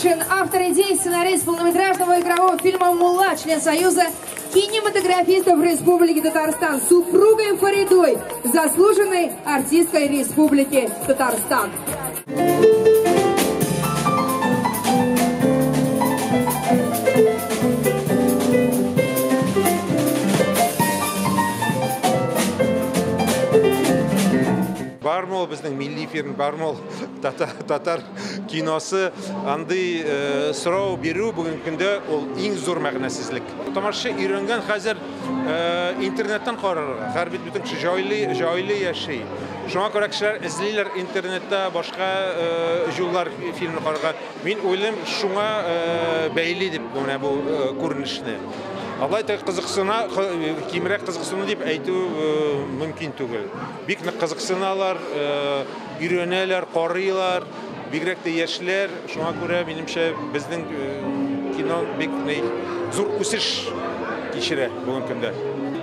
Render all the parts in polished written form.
Мухаметшин, автор идей, сценарист полнометражного игрового фильма «Мулла», член Союза кинематографистов Республики Татарстан, супругой Фаридой, заслуженной артисткой Республики Татарстан. Бармы ул безнең милли фильм, бармы ул татар киносы, андый сорау бирү бүгенге көндә ул иң зур мәгънәсезлек. Тамашачы өйрәнгән хәзер интернеттан карарга. Һәр бит бөтен кеше җайлы яши. Шуңа күрә кешеләр эзлиләр интернетта башка юллар фильмны карарга. Мин уйлыйм, шуңа бәйле дип менә бу күренешне. Алай та кызыксына, кимрәк кызыксыну дип әйтү мөмкин түгел. Бик нык кызыксыналар, өйрәнәләр, карыйлар, бигрәк тә яшьләр. Шуңа күрә минемчә безнең кино бик зур үсеш кичерә бүгенге көндә.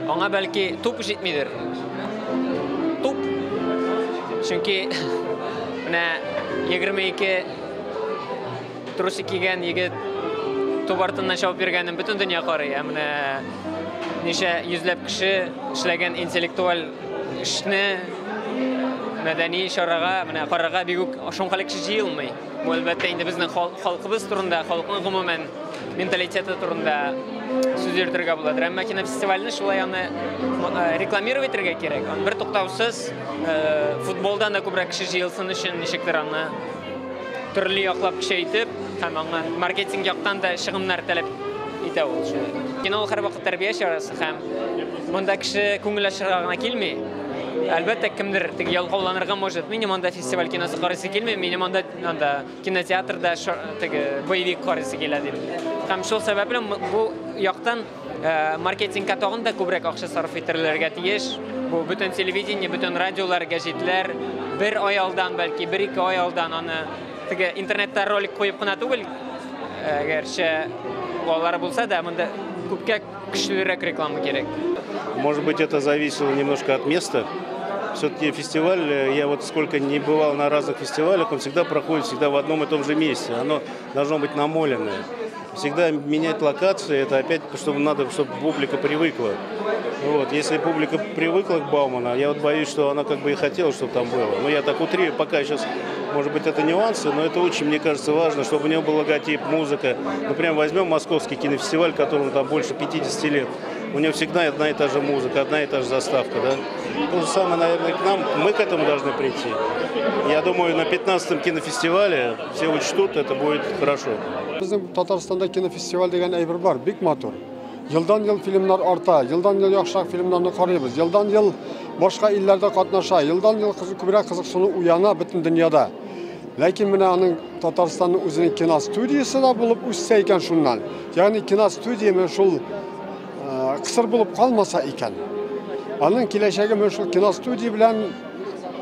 Аңа бәлки туп җитмидер. Туп. Чөнки менә 22 трусы кигән егет туп артыннан чабып йөргәнен бөтен дөнья карый. Ә менә ничә йөзләп кеше эшләгән интеллектуаль эшне мәдәни чарага, менә карарга бик үк шуңа кеше җыелмый. Бу әлбәттә инде безнең халкыбыз турында, халыкның гомумән менталитеты турында сүз йөртергә буладыр. Әмма кинофестивальне шулай аны рекламировать итәргә кирәк. Аны бер туктаусыз футболдан да күбрәк кеше җыелсын өчен ничектер аны төрле яклап көчәйтеп һәм аңа маркетинг яктан да чыгымнар таләп итә ул шулай. Кино ул һәрвакыт тәрбия чарасы һәм монда кеше күңел ачарга гына килми. Әлбәттә, кемдер теге ялкауланырга может. Минем анда фестиваль киносы карыйсы килми, минем анда кинотеатрда теге боевик карыйсы килә дип. Һәм шул сәбәпле бу яктан маркетингка тагын да күбрәк акча сарыф ителергә тиеш. Бу бөтен телевидение, бөтен радиолар, гәҗитләр бер ай алдан, бәлки бер-ике ай алдан аны теге интернетта ролик куеп кына түгел, гәрчә алары булса да, монда күпкә көчлерәк реклама кирәк. Может быть, это зависело немножко от места. Все-таки фестиваль, я вот сколько не бывал на разных фестивалях, он всегда проходит всегда в одном и том же месте. Оно должно быть намоленное. Всегда менять локации, это опять, чтобы надо, чтобы публика привыкла. Вот. Если публика привыкла к Бауману, я вот боюсь, что она как бы и хотела, чтобы там было. Но я так утрирую, пока сейчас, может быть, это нюансы, но это очень, мне кажется, важно, чтобы у него был логотип, музыка. Например, возьмем московский кинофестиваль, которому там больше 50 лет. У него всегда одна и та же музыка, одна и та же заставка. Да? То же самое, наверное, к нам. Мы к этому должны прийти. Я думаю, на 15-м кинофестивале все учтут, это будет хорошо. Безнең Татарстанда кинофестиваль дигән әйбер бар, бик матур. Елдан-ел фильмнар арта, елдан-ел яхшырак фильмнарны карыйбыз, елдан-ел башка илләрдә катнаша, елдан-ел күбрәк кызыксыну уяна бөтен дөньяда. Ләкин менә аның Татарстанның үзенең киностудиясе дә булып үссә икән шуннан. Ягъни киностудия менә шул кысыр булып калмаса икән. Аның киләчәге менә шул киностудия белән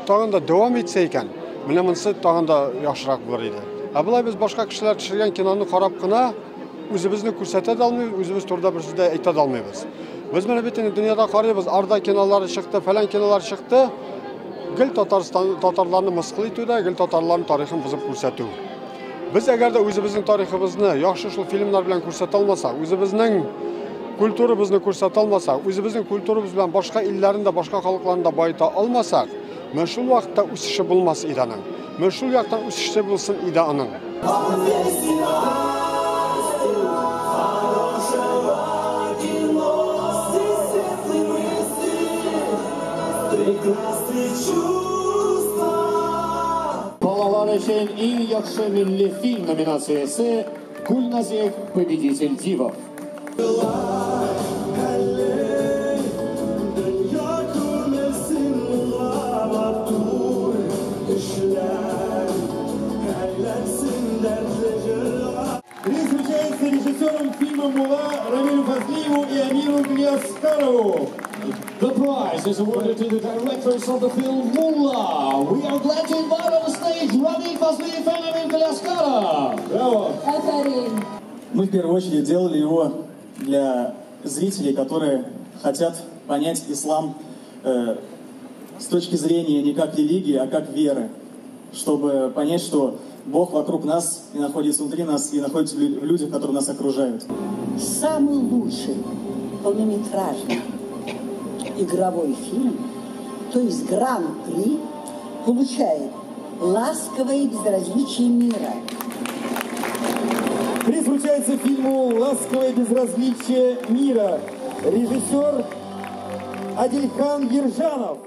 тагын да дәвам итсә икән, менә монысы тагын да яхшырак булыр иде. Ә болай без башка кешеләр төшергән киноны карап кына үзебезне күрсәтә дә алмыйбыз, үзебез турында бер сүз дә әйтә дә алмыйбыз. Без менә бит инде дөньяда карыйбыз, Арда кинолары чыкты, фәлән кинолар чыкты. Гел Татарстан татарларны мыскыл итү дә, гел татарларның тарихын бозып күрсәтү. Без әгәр дә үзебезнең тарихыбызны яхшы шул фильмнар белән күрсәтә алмасак, үзебезнең культурабызны күрсәтә алмасак, үзебезнең культурабыз белән башка илләрне дә, башка халыкларны да байыта алмасак, менә шул вакытта үсеше булмас иде аның. Менә шул яктан үсеше булсын иде аның. Балалар өчен иң яхшы милли фильм номинациясе Гульназек Победитель дивов. Приз вручается режиссерам фильма «Мулла» Рамилю Фазлиеву и Амиру Галиаскарову. The prize is awarded to the directors of the film Mullah. We are glad to invite on the stage Ramil Fazliev and Amir Galiaskarov. Браво! Мы в первую очередь делали его для зрителей, которые хотят понять ислам с точки зрения не как религии, а как веры. чтобы понять, что Бог вокруг нас и находится внутри нас, и находится в людях, которые нас окружают. Самый лучший полнометражный игровой фильм, то есть Гран-при, получает «Ласковое безразличие мира». Приз вручается фильму «Ласковое безразличие мира». Режиссер Адильхан Ержанов.